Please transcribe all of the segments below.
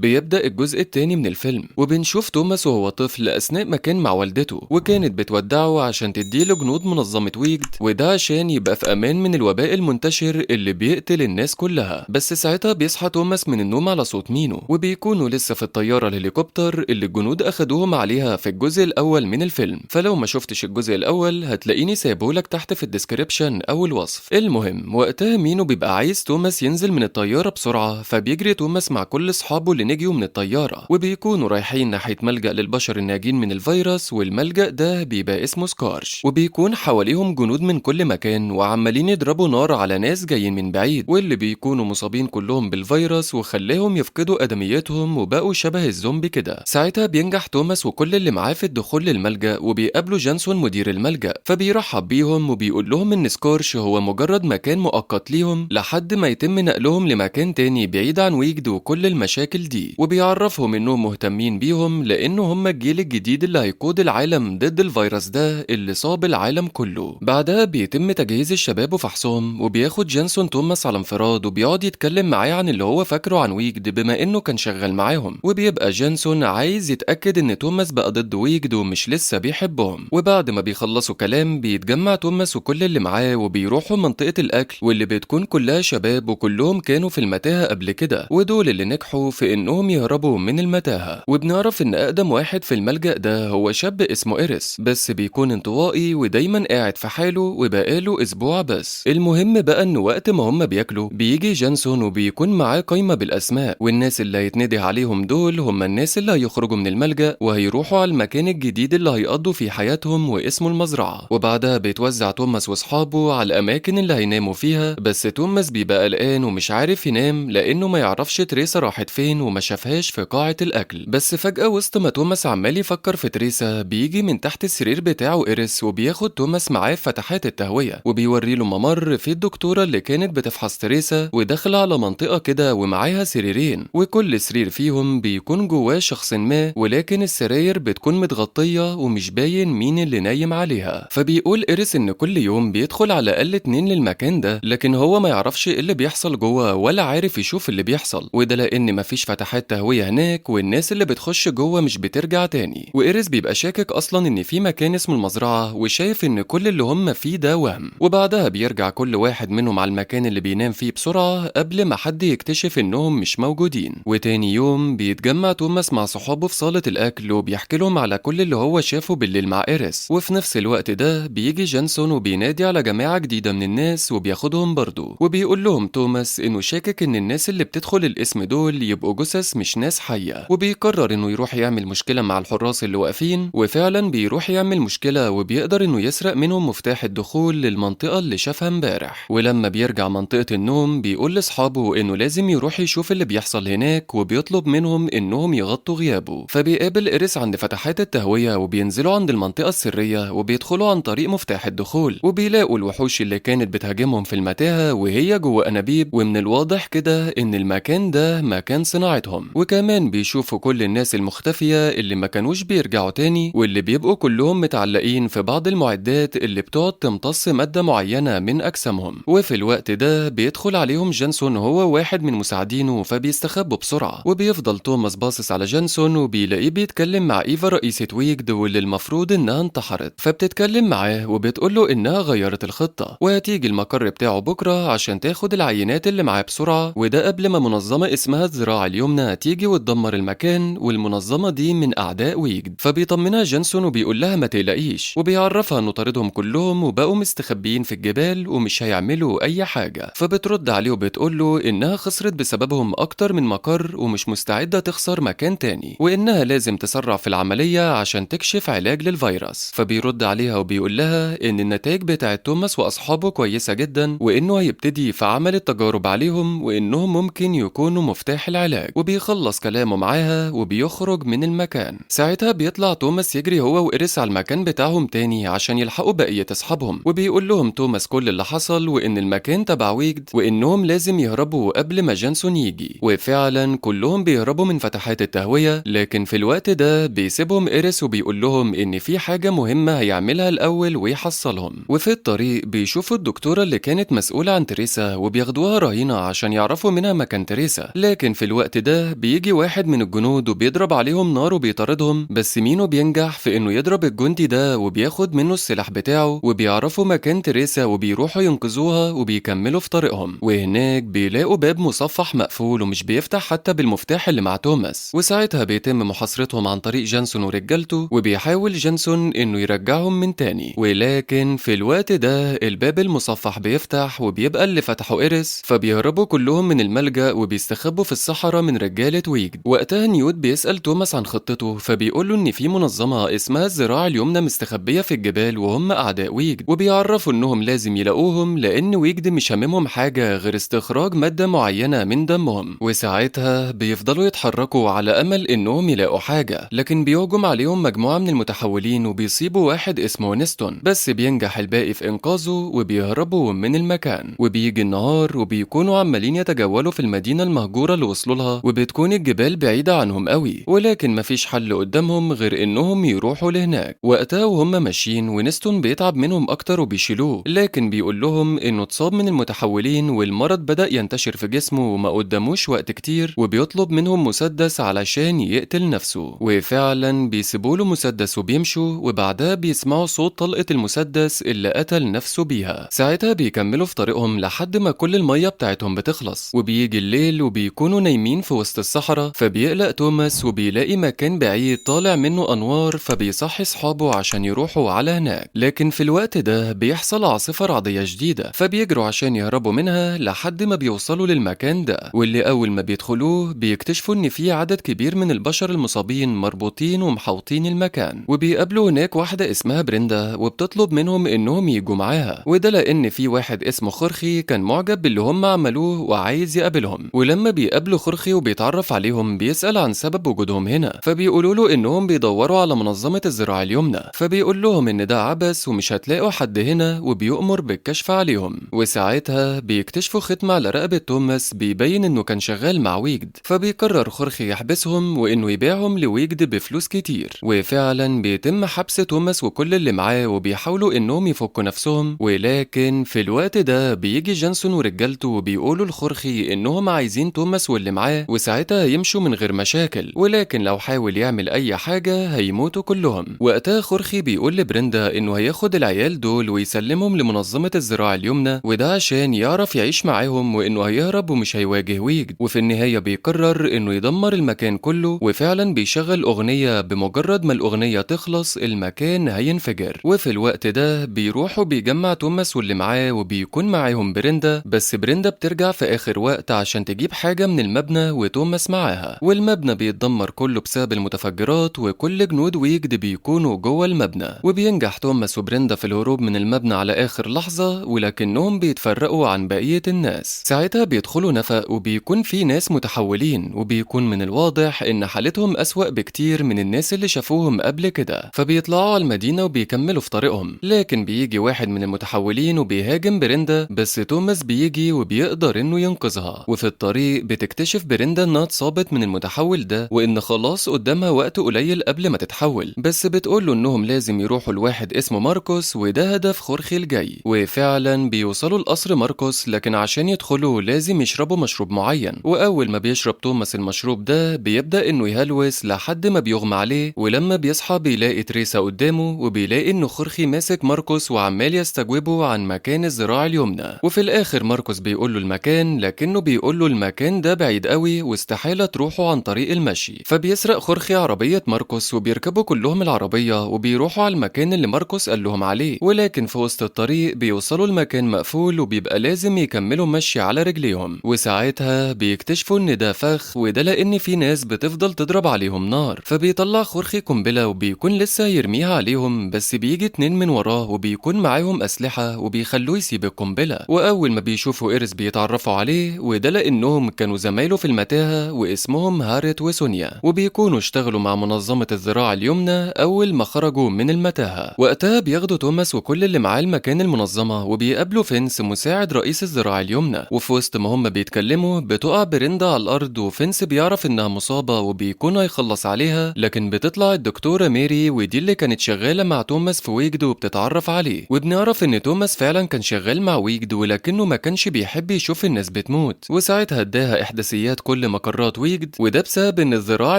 بيبدأ الجزء الثاني من الفيلم، وبنشوف توماس وهو طفل أثناء ما كان مع والدته، وكانت بتودعه عشان تديله جنود منظمة ويجد، وده عشان يبقى في أمان من الوباء المنتشر اللي بيقتل الناس كلها. بس ساعتها بيصحى توماس من النوم على صوت مينو، وبيكونوا لسه في الطيارة الهليكوبتر اللي الجنود أخدوهم عليها في الجزء الأول من الفيلم. فلو ما شفتش الجزء الأول هتلاقيني سايبهولك تحت في ال description أو الوصف. المهم وقتها مينو بيبقى عايز توماس ينزل من الطيارة بسرعة، فبيجري توماس مع كل أصحابه اللي نجيوا من الطيارة، وبيكونوا رايحين ناحية ملجأ للبشر الناجين من الفيروس، والملجأ ده بيبقى اسمه سكارش، وبيكون حواليهم جنود من كل مكان وعمالين يضربوا نار على ناس جايين من بعيد، واللي بيكونوا مصابين كلهم بالفيروس وخلاهم يفقدوا أدميتهم وبقوا شبه الزومبي كده. ساعتها بينجح توماس وكل اللي معاه في الدخول للملجأ، وبيقابلوا جانسون مدير الملجأ، فبيرحب بيهم وبيقول لهم ان سكارش هو مجرد مكان مؤقت ليهم لحد ما يتم نقلهم لمكان تاني بعيد عن ويجد وكل المشاكل دي، وبيعرفهم انهم مهتمين بيهم لانه هم الجيل الجديد اللي هيقود العالم ضد الفيروس ده اللي صاب العالم كله. بعدها بيتم تجهيز الشباب وفحصهم، وبياخد جانسون توماس على انفراد وبيقعد يتكلم معاه عن اللي هو فاكره عن ويجد بما انه كان شغال معاهم، وبيبقى جانسون عايز يتأكد ان توماس بقى ضد ويجد ومش لسه بيحبهم. وبعد ما بيخلصوا كلام بيتجمع توماس وكل اللي معاه وبيروحوا منطقة الأكل، واللي بتكون كلها شباب وكلهم كانوا في المتاهة قبل كده، ودول اللي نجحوا في انهم يهربوا من المتاهة. وبنعرف ان اقدم واحد في الملجأ ده هو شاب اسمه إيريس، بس بيكون انطوائي ودايما قاعد في حاله وبقاله اسبوع بس. المهم بقى ان وقت ما هم بياكلوا بيجي جانسون وبيكون معاه قايمة بالاسماء، والناس اللي هيتنده عليهم دول هم الناس اللي هيخرجوا من الملجأ وهيروحوا على المكان الجديد اللي هيقضوا فيه حياتهم واسمه المزرعة. وبعدها بيتوزع توماس واصحابه على الاماكن اللي هيناموا فيها، بس توماس بيبقى قلقان ومش عارف ينام لانه ما يعرفش تريسا راحت فين وما شافهاش في قاعة الاكل. بس فجأة وسط ما توماس عمال يفكر في تريسا بيجي من تحت السرير بتاعه إيريس وبياخد توماس معاه في فتحات التهوية، وبيوري له ممر في الدكتورة اللي كانت بتفحص تريسا، وداخلة على منطقة كده ومعاها سريرين، وكل سرير فيهم بيكون جواه شخص ما، ولكن السراير بتكون متغطية ومش باين مين اللي نايم عليها. فبيقول إيريس إن كل يوم بيدخل على الأقل 2 للمكان ده، لكن هو ما يعرفش ايه اللي بيحصل جوه ولا عارف يشوف اللي بيحصل، وده لأن مفيش فتحات تهوية هناك والناس اللي بتخش جوه مش بترجع تاني. وإيريس بيبقى شاكك أصلا إن في مكان اسمه المزرعة وشايف إن كل اللي هم فيه ده وهم. وبعدها بيرجع كل واحد منهم على المكان اللي بينام فيه بسرعة قبل ما حد يكتشف إنهم مش موجودين. وتاني يوم بيتجمع توماس مع صحابه في صالة الأكل وبيحكي لهم على كل اللي هو شافه بالليل مع إيريس. وفي نفس الوقت ده بيجي جانسون وبينادي على جماعة جديدة من الناس وبياخدهم برضه، وبيقول لهم توماس إنه شاكك إن الناس اللي بتدخل الاسم دول يبقوا جثث مش ناس حية، وبيقرر إنه يروح يعمل مشكلة مع الحراس اللي واقفين، وفعلا بيروح يعمل مشكلة وبيقدر إنه يسرق منهم مفتاح الدخول للمنطقة اللي شافها امبارح. ولما بيرجع منطقة النوم بيقول لأصحابه إنه لازم يروح يشوف اللي بيحصل هناك، وبيطلب منهم إنهم يغطوا غيابه. فبيقابل إيريس عند فتحات التهوية وبينزلوا عند المنطقة السرية وبيدخلوا عن طريق مفتاح الدخول، وبيلاقوا الوحوش اللي كانت بتهاجمهم في المتاهة وهي جوه أنابيب، ومن الواضح كده إن المكان ده مكان صناعتهم. وكمان بيشوفوا كل الناس المختفية اللي ما كانوش بيرجعوا تاني، واللي بيبقوا كلهم متعلقين في بعض المعدات اللي بتقعد تمتص مادة معينة من أجسامهم. وفي الوقت ده بيدخل عليهم جانسون هو واحد من مساعدينه فبيستخبوا بسرعة، وبيفضل توماس باصص على جانسون وبيلاقيه بيتكلم مع إيفا رئيسة ويجد واللي المفروض إنها انتحرت، فبتتكلم معاه وبتقوله إنها غيرت الخطة وهتيجي المقر بتاعه بكرة عشان تاخد العينات اللي معاه بسرعة، وده قبل ما منظمة اسمها الذراع اليمنى تيجي وتدمر المكان، والمنظمة دي من أعداء ويجد. فبيطمنها جانسون وبيقول لها ما تقلقيش، وبيعرفها إنه طاردهم كلهم وبقوا مستخبيين في الجبال ومش هيعملوا أي حاجة. فبترد عليه وبتقول له إنها خسرت بسببهم أكتر من مقر ومش مستعدة تخسر مكان تاني، وإنها لازم تسرع في العملية عشان تكشف علاج للفيروس. فبيرد عليها وبيقول لها إن النتائج بتاعت توماس وأصحابه كويسة جدا، وإنه هيبتدي في عمل التجارب عليهم وإنهم ممكن يكونوا مفتاح العلاج. وبيخلص كلامه معاها وبيخرج من المكان. ساعتها بيطلع توماس يجري هو وإيريس على المكان بتاعهم تاني عشان يلحقوا بقية أصحابهم، وبيقول لهم توماس كل اللي حصل وإن المكان تبع ويجد وإنهم لازم يهربوا قبل ما جانسون يجي. وفعلا كلهم بيهربوا من فتحات التهوية، لكن في الوقت ده بيسيبهم إيريس وبيقول لهم إن في حاجة مهمة هيعملها الأول ويحصلهم. وفي الطريق بيشوفوا الدكتورة اللي كانت مسؤولة عن تريسا وبياخدوها رهينة عشان يعرفوا منها مكان تريسا، لكن في الوقت ده ده بيجي واحد من الجنود وبيضرب عليهم نار وبيطاردهم، بس مينو بينجح في انه يضرب الجندي ده وبياخد منه السلاح بتاعه، وبيعرفوا مكان تريسا وبيروحوا ينقذوها وبيكملوا في طريقهم. وهناك بيلاقوا باب مصفح مقفول ومش بيفتح حتى بالمفتاح اللي مع توماس، وساعتها بيتم محاصرتهم عن طريق جانسون ورجالته، وبيحاول جانسون انه يرجعهم من تاني، ولكن في الوقت ده الباب المصفح بيفتح وبيبقى اللي فتحه إيريس، فبيهربوا كلهم من الملجأ وبيستخبوا في الصحراء من رجالة ويجد. وقتها نيوت بيسأل توماس عن خطته، فبيقول له ان في منظمة اسمها الذراع اليمنى مستخبية في الجبال وهم أعداء ويجد، وبيعرفوا انهم لازم يلاقوهم لأن ويجد مش هاممهم حاجة غير استخراج مادة معينة من دمهم. وساعتها بيفضلوا يتحركوا على أمل انهم يلاقوا حاجة، لكن بيهجم عليهم مجموعة من المتحولين وبيصيبوا واحد اسمه وينستون، بس بينجح الباقي في إنقاذه وبيهربوا من المكان. وبيجي النهار وبيكونوا عمالين يتجولوا في المدينة المهجورة اللي وصلوا لها، وبتكون الجبال بعيدة عنهم قوي، ولكن مفيش حل قدامهم غير انهم يروحوا لهناك. وقتها وهم ماشيين وينستون بيتعب منهم اكتر وبيشيلوه، لكن بيقول لهم انه اتصاب من المتحولين والمرض بدأ ينتشر في جسمه وما قداموش وقت كتير، وبيطلب منهم مسدس علشان يقتل نفسه، وفعلا بيسيبوا له مسدس وبيمشوا. وبعدها بيسمعوا صوت طلقة المسدس اللي قتل نفسه بيها. ساعتها بيكملوا في طريقهم لحد ما كل المية بتاعتهم بتخلص، وبيجي الليل وبيكونوا نايمين في وسط الصحراء. فبيقلق توماس وبيلاقي مكان بعيد طالع منه أنوار، فبيصحي صحابه عشان يروحوا على هناك، لكن في الوقت ده بيحصل عاصفة رعدية شديدة، فبيجروا عشان يهربوا منها لحد ما بيوصلوا للمكان ده، واللي أول ما بيدخلوه بيكتشفوا إن في عدد كبير من البشر المصابين مربوطين ومحوطين المكان. وبيقابلوا هناك واحدة اسمها بريندا وبتطلب منهم إنهم يجوا معاها، وده لأن في واحد اسمه خرخي كان معجب باللي هم عملوه وعايز يقابلهم. ولما بيقابلوا خرخي وبيتعرف عليهم بيسأل عن سبب وجودهم هنا، فبيقولوا له إنهم بيدوروا على منظمة الزراعة اليمنى، فبيقول لهم إن ده عبث ومش هتلاقوا حد هنا، وبيؤمر بالكشف عليهم. وساعتها بيكتشفوا ختم على رقبة توماس بيبين إنه كان شغال مع ويجد، فبيقرر خرخي يحبسهم وإنه يبيعهم لويجد بفلوس كتير. وفعلا بيتم حبس توماس وكل اللي معاه وبيحاولوا إنهم يفكوا نفسهم، ولكن في الوقت ده بيجي جانسون ورجالته وبيقولوا لخرخي إنهم عايزين توماس واللي معاه، وساعتها يمشوا من غير مشاكل، ولكن لو حاول يعمل أي حاجة هيموتوا كلهم. وقتها خرخي بيقول لبريندا إنه هياخد العيال دول ويسلمهم لمنظمة الزراعة اليمنى، وده عشان يعرف يعيش معاهم وإنه هيهرب ومش هيواجه ويجد. وفي النهاية بيقرر إنه يدمر المكان كله، وفعلا بيشغل أغنية، بمجرد ما الأغنية تخلص المكان هينفجر. وفي الوقت ده بيروحوا بيجمع توماس واللي معاه وبيكون معاهم بريندا، بس بريندا بترجع في آخر وقت عشان تجيب حاجة من المبنى وتوماس معاها، والمبنى بيتدمر كله بسبب المتفجرات وكل جنود ويجد بيكونوا جوه المبنى. وبينجح توماس وبريندا في الهروب من المبنى على آخر لحظة، ولكنهم بيتفرقوا عن بقية الناس. ساعتها بيدخلوا نفق وبيكون في ناس متحولين، وبيكون من الواضح إن حالتهم أسوأ بكتير من الناس اللي شافوهم قبل كده، فبيطلعوا على المدينة وبيكملوا في طريقهم. لكن بيجي واحد من المتحولين وبيهاجم بريندا، بس توماس بيجي وبيقدر إنه ينقذها. وفي الطريق بتكتشف بريندا إنها اتصابت من المتحول ده، وإن خلاص قدامها وقت قليل قبل ما تتحول، بس بتقوله إنهم لازم يروحوا لواحد اسمه ماركوس، وده هدف خورخي الجاي. وفعلا بيوصلوا لقصر ماركوس، لكن عشان يدخلوا لازم يشربوا مشروب معين، وأول ما بيشرب توماس المشروب ده بيبدأ إنه يهلوس لحد ما بيغمى عليه. ولما بيصحى بيلاقي تريسا قدامه، وبيلاقي إنه خورخي ماسك ماركوس وعمال يستجوبه عن مكان الزراعة اليمنى. وفي الآخر ماركوس بيقول له المكان، لكنه بيقول له المكان ده بعيد قوي واستحالة تروحوا عن طريق المشي. فبيسرق خورخي عربية ماركوس وبيركبوا كلهم العربية وبيروحوا على المكان اللي ماركوس قال لهم عليه، ولكن في وسط الطريق بيوصلوا المكان مقفول وبيبقى لازم يكملوا مشي على رجليهم. وساعتها بيكتشفوا ان ده فخ، وده لان في ناس بتفضل تضرب عليهم نار. فبيطلع خورخي قنبلة وبيكون لسه يرميها عليهم، بس بيجي اتنين من وراه وبيكون معاهم أسلحة وبيخلوه يسيب القنبلة. وأول ما بيشوفوا إيرس بيتعرفوا عليه، وده لأنهم كانوا زمايله في المتاهة واسمهم هارت وسونيا، وبيكونوا اشتغلوا مع منظمة الزراعة اليمنى أول ما خرجوا من المتاهة. وقتها بياخدوا توماس وكل اللي معاه المكان المنظمة وبيقابلوا فينس مساعد رئيس الزراعة اليمنى. وفي وسط ما هم بيتكلموا بتقع بريندا على الأرض، وفينس بيعرف إنها مصابة وبيكون هيخلص عليها، لكن بتطلع الدكتورة ميري، ودي اللي كانت شغالة مع توماس في ويجد وبتتعرف عليه. وبنعرف إن توماس فعلا كان شغال مع ويجد، ولكنه ما كانش بيحب يشوف الناس بتموت، وساعتها اداها إحداثيات كل كل مقرات ويجد، وده بسبب ان الذراع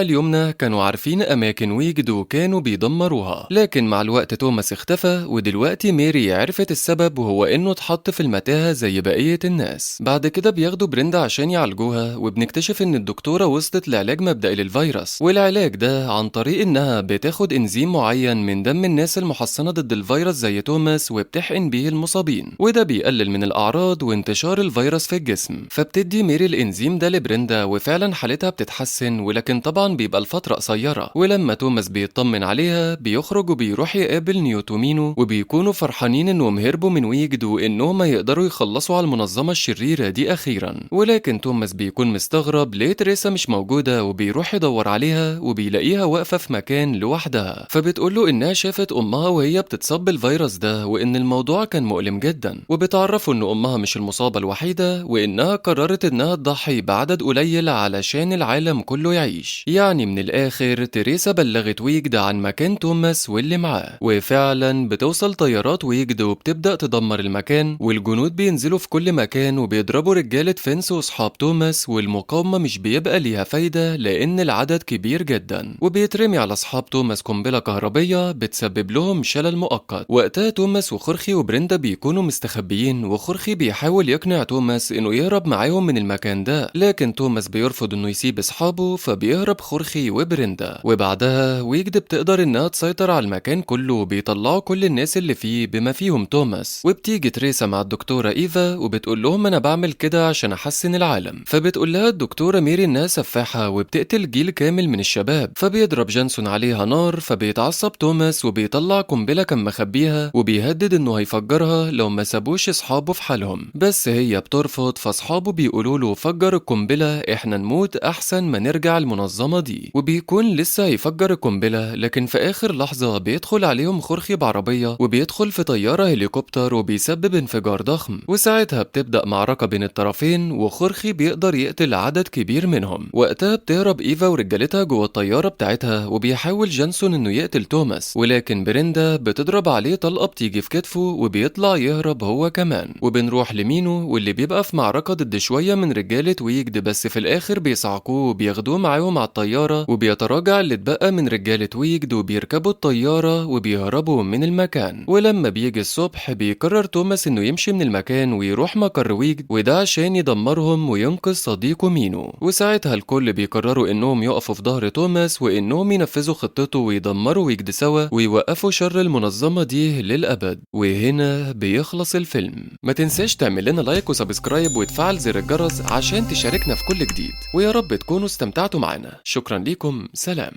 اليمنى كانوا عارفين اماكن ويجد وكانوا بيدمروها. لكن مع الوقت توماس اختفى، ودلوقتي ميري عرفت السبب وهو انه اتحط في المتاهة زي بقية الناس. بعد كده بياخدوا بريندا عشان يعالجوها، وبنكتشف ان الدكتورة وصلت لعلاج مبدئي للفيروس، والعلاج ده عن طريق انها بتاخد انزيم معين من دم الناس المحصنة ضد الفيروس زي توماس وبتحقن بيه المصابين، وده بيقلل من الاعراض وانتشار الفيروس في الجسم. فبتدي ميري الانزيم ده لبريندا وفعلا حالتها بتتحسن، ولكن طبعا بيبقى الفترة قصيرة. ولما توماس بيطمن عليها بيخرج وبيروح يقابل نيوتومينو، وبيكونوا فرحانين انهم هربوا من ويجد وانهم يقدروا يخلصوا على المنظمة الشريرة دي اخيرا. ولكن توماس بيكون مستغرب ليه تريسا مش موجودة، وبيروح يدور عليها وبيلاقيها واقفة في مكان لوحدها، فبتقوله انها شافت امها وهي بتتصاب بالفيروس ده وان الموضوع كان مؤلم جدا، وبتعرفه ان امها مش المصابة الوحيدة وانها قررت انها تضحي بعدد قليل علشان العالم كله يعيش. يعني من الاخر تريسا بلغت ويجد عن مكان توماس واللي معاه، وفعلا بتوصل طيارات ويجد وبتبدأ تدمر المكان، والجنود بينزلوا في كل مكان وبيضربوا رجالة فينس واصحاب توماس، والمقاومة مش بيبقى ليها فايدة لان العدد كبير جدا، وبيترمي على اصحاب توماس قنبلة كهربية بتسبب لهم شلل مؤقت. وقتها توماس وخورخي وبريندا بيكونوا مستخبيين، وخورخي بيحاول يقنع توماس انه يهرب معاهم من المكان ده، لكن توماس بيرفض انه يسيب اصحابه، فبيهرب خورخي وبريندا. وبعدها ويجد بتقدر انها تسيطر على المكان كله وبيطلعوا كل الناس اللي فيه بما فيهم توماس. وبتيجي تريسا مع الدكتورة ايفا وبتقول لهم انا بعمل كده عشان احسن العالم، فبتقول لها الدكتورة ميري انها سفاحة وبتقتل جيل كامل من الشباب، فبيضرب جانسون عليها نار، فبيتعصب توماس وبيطلع قنبلة كان مخبيها وبيهدد انه هيفجرها لو ما سابوش اصحابه في حالهم، بس هي بترفض، فاصحابه بيقولوا له فجر القنبلة احنا نموت احسن ما نرجع المنظمة دي، وبيكون لسه هيفجر القنبلة، لكن في اخر لحظة بيدخل عليهم خورخي بعربية وبيدخل في طيارة هليكوبتر وبيسبب انفجار ضخم، وساعتها بتبدأ معركة بين الطرفين وخورخي بيقدر يقتل عدد كبير منهم. وقتها بتهرب ايفا ورجالتها جوه الطيارة بتاعتها، وبيحاول جانسون انه يقتل توماس، ولكن بريندا بتضرب عليه طلقة بتيجي في كتفه وبيطلع يهرب هو كمان. وبنروح لمينو واللي بيبقى في معركة ضد شوية من رجالة ويجد، بس في الاخر بيصعقوه وبياخدوه معاهم على الطيارة، وبيتراجع اللي اتبقى من رجالة ويجد وبيركبوا الطيارة وبيهربوا من المكان. ولما بيجي الصبح بيقرر توماس انه يمشي من المكان ويروح مقر ويجد، وده عشان يدمرهم وينقذ صديقه مينو. وساعتها الكل بيقرروا انهم يقفوا في ظهر توماس وانهم ينفذوا خطته ويدمروا ويجد سوا ويوقفوا شر المنظمة دي للأبد. وهنا بيخلص الفيلم. ما تنساش تعمل لنا like و subscribe وتفعل زر الجرس عشان تشاركنا في كل جديد، ويا رب تكونوا استمتعتوا معنا. شكرا لكم، سلام.